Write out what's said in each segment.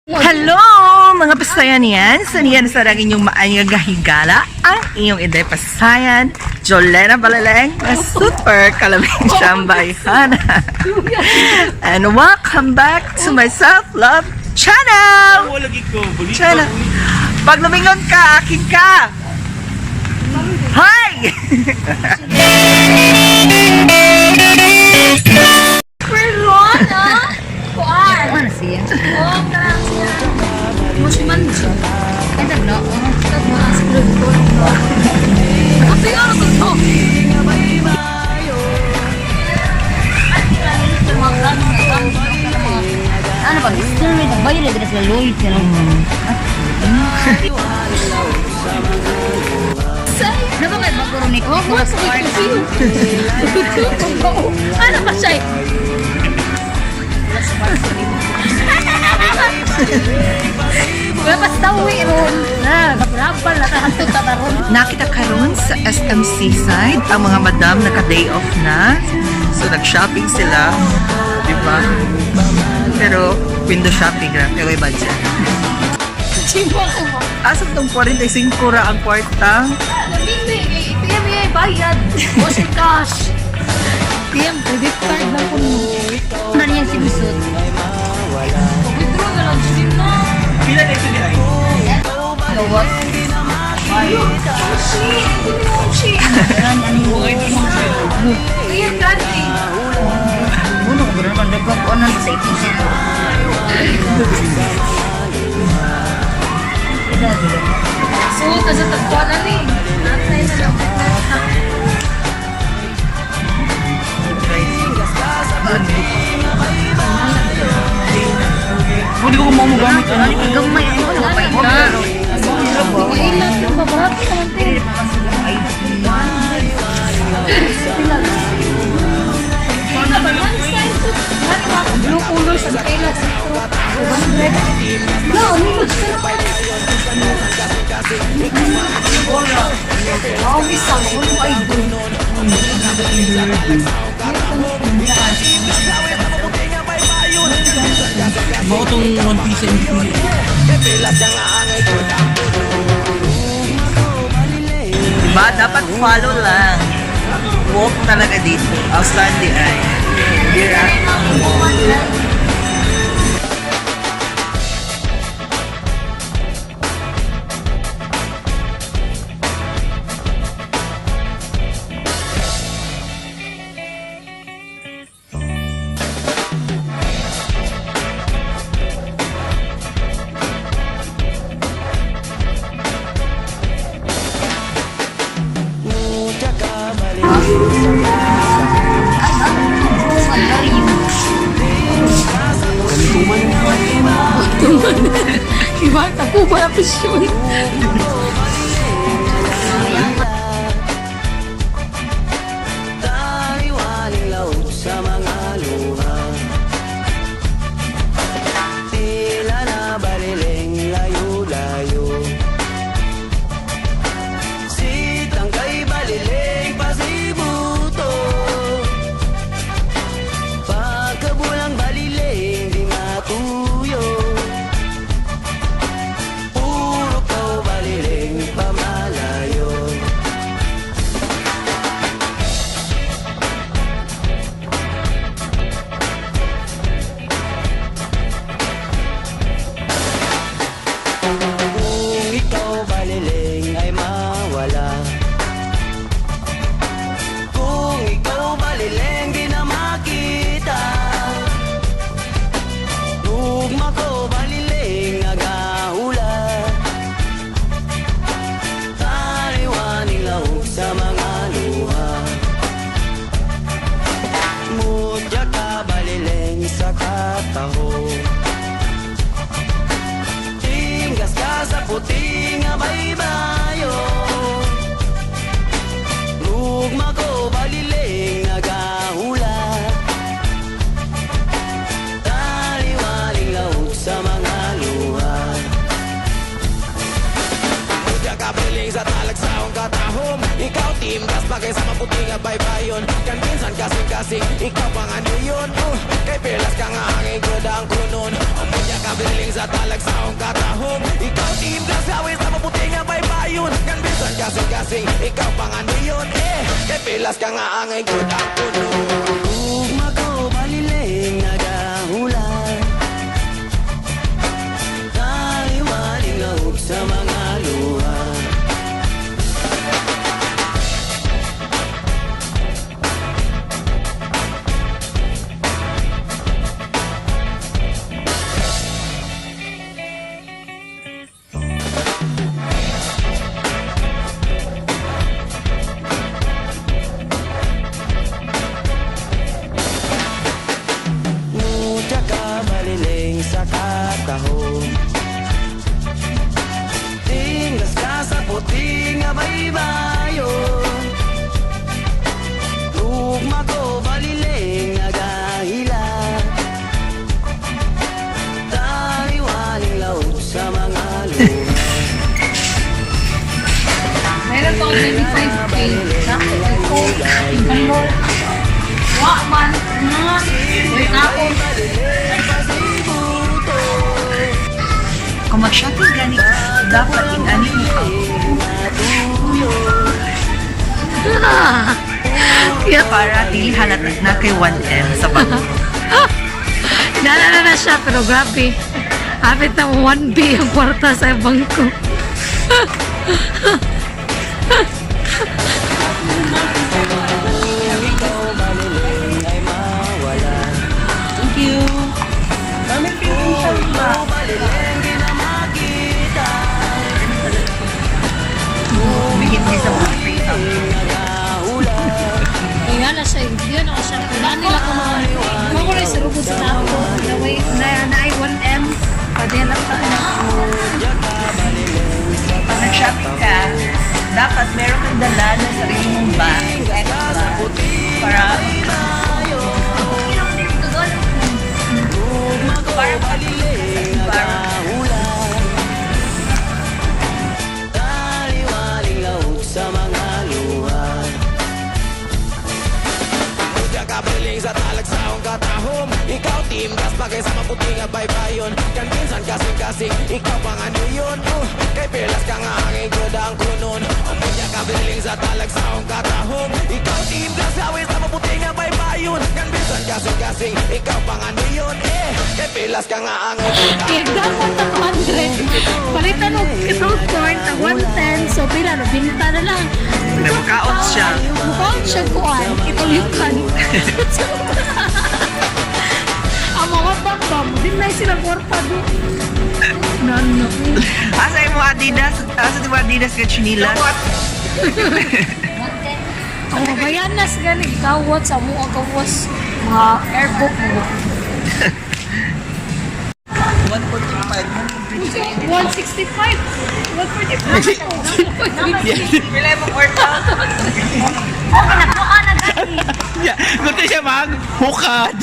Hello mga pasayan yan! Saniyan sa ang inyong maayong gahigala, ang inyong Inday Pasayan, Jolena Balaleng, na super kalaming siyang bayhana. And welcome back to my self-love channel! Channel! Pag lumingon ka, akin ka! Hi! Perlona? Kuan. Ano siya? Oh, karang siya. Musman siya. Ay, tagno. Tagno, ang siguro ko. Kasi ano to? Ano ba? Still with the bayad na sila loyal siya. Ano ba kayo bago ni Oh, Mga spark? Ano ba siya? Wala pa sa uwi ron. Na, kabrabal na kahantod ta ron. Nakita karon sa SM Seaside ang mga madam naka-day off na. So nag-shopping sila, di ba? Pero window shopping ra, pero may budget. Chimba ko ba? Asa tong 45 ra ang kwarta? Lamig eh. PM eh, bayad. O si cash. PM, credit card na po. Ano niya si Bisot? Withdraw na lang siya na. Pila na ito ni ay? Gawas. Oshi, Oshi. Ayan, dati. Uno ko naman nagkakuan na sa ito siya. So, tas sa tagpuan na ni. Natay na lang. Hindi ko mamugamit ano. Gamay ang ano pa ito. Ilat yung babae naman te. Blue color sa kailat. No, ano Mao tong One Piece MVP. Diba? Dapat follow lang. Walk talaga dito. Outstanding ay. Dira. Iba, tapo ba na pisyon? Taliwaling laot sa mga luha. Tila na baliling layo-layo. Sitang kay baliling pasibuto. Pagkabulang baliling di matuyo. Puro ko baliling pamalayo. Kung ikaw baliling ay mawala. Kung ikaw baliling di na makita. Lugma ko baliling nagahula. Taliwaning lahog sa mga luha. Mutya ka baliling sa kataho. Tinggas ka sa puting baybayo. Lugma ko baliling nagahula. Taliwaling lahok sa mga luha. Mutya ka piling sa talag sa akong katahom. Ikaw team gas bagay sa maputing at baybayon. Kan minsan kasing-kasing, ikaw pang ano yun. Kay pilas ka nga ang igod ang kunon. Mutya kabiling sa talagsaong katahom. Ikaw team gas gawin sa maputi nga baybayon. Kan bisan kasing-kasing, ikaw pa nga niyon eh. Kay pilas ka nga angay good ang puno. Ugma ko balileng nagahula. Taliwaling lahog sa mga luha. Mutya ka baliling sa katahom. Tinglas ka sa puti nga baybayon. Ugma ko baliling nagahila. Taliwaling laot sa mga luha. Meron pa akong 25K. Ako, ano? Wa man. Wait ako. Kung mag-shopping gani ka, dapat inani mo ka. Yeah. Para dili halata na kay 1M sa bangko. Naalala na siya, pero grabe. Hapit na 1B ang kwarta sa bangko. Ikaw baliling ay mawala. Thank you. Mami, Ikaw baliling di na makita. Bigit niya sa mga free talk. Nagahula. Kaya na siya, hindi na ako siya. Wala nila ko mga... Mga ko na sa rubod sa tao. Na wait, na na ay 1M. Pwede lang tayo. Pag nag-shopping ka, dapat meron kang dala ng sarili mong bag. Extra. Para para para Taliwaling lahog sa mga luha. Mutya ka baliling sa talagsaong katahom. Ikaw team gas bagay sa maputi nga baybayon. Kan minsan kasing-kasing, ikaw pa nga niyon. Kay pilas ka nga angay good ang kunon. Mutya ka baliling sa talagsaong katahom. Ikaw team gas gawin sa maputi nga baybayon. Kan minsan kasing-kasing, ikaw pa nga niyon eh. Kay pilas ka nga angay good ang Kaya dapat ang 100. Palitan og fruit corn, tag 110. So, pila no, binta na lang. Mukaot siya. Mukaot siya kuan. Itulikan. Ang mga bambam, din na sila kwarta do. No, no. Asa mo Adidas? Asa mo Adidas ka chinilas? Ang mabayanas gani kawat sa mo ang kawas mga airbook mo. 145. 165. 145. Pila mo workout? Gusto siya mag hukad.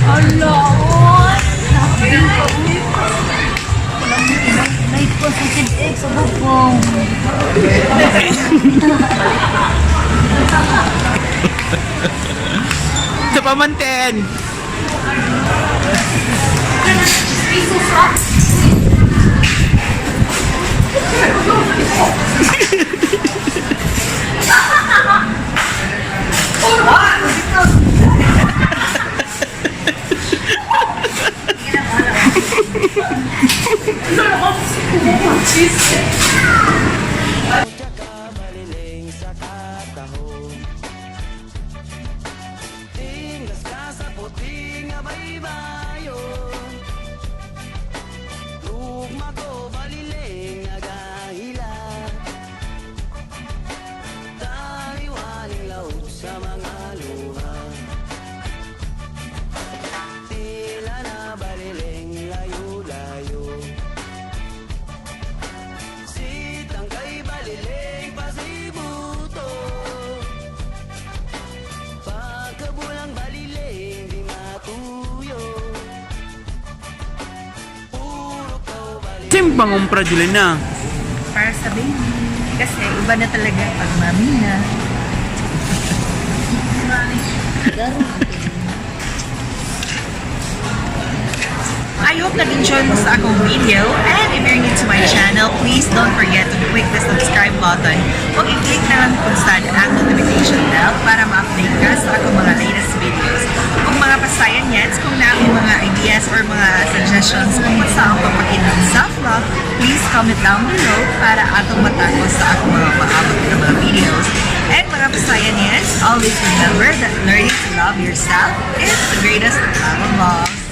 Ala, oy. Sa pamanten. Piso sa Mutya ka baliling sa katahom. Tinglas ka sa puti nga baybayon. Ugma ko baliling nagahila. Taliwaling lahog sa mga luha. Tila na baliling layo-layo. Sitang kay baliling pasibuto. Pagkabulang baliling di matuyo. Puro ko baliling. Sim pangumpra Julena. Para sa baby. Kasi iba na talaga pag mami na. I hope nag-enjoy mo sa akong video. And if you're new to my channel, please don't forget to click the subscribe button. Ug i-click na lang kung saan ang notification bell para ma-update ka sa akong mga latest videos. Kung mga pasayan yet, kung naa moy mga ideas or mga suggestions kung sa akong pagpakita self-love, please comment down below para atong matako sa akong mga maabot na mga videos. And mga pasayan yes, always remember that learning to love yourself is the greatest love of all.